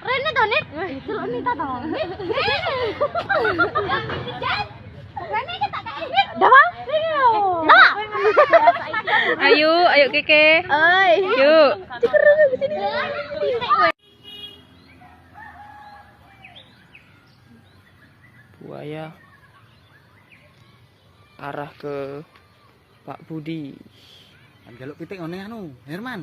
Rene to, Nit. Celuk Nita to. Nit. Rene iki tak kei. Dah, Dah. Ayo, ayo Keke. Oi. Yuk. Buaya arah ke Pak Budi. Kan jaluk pitik ngene anu, Herman.